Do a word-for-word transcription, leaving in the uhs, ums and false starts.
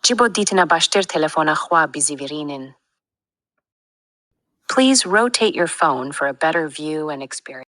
Ji bo dîtina baştir telefona xwe bizîvirînin. Please rotate your phone for a better view and experience.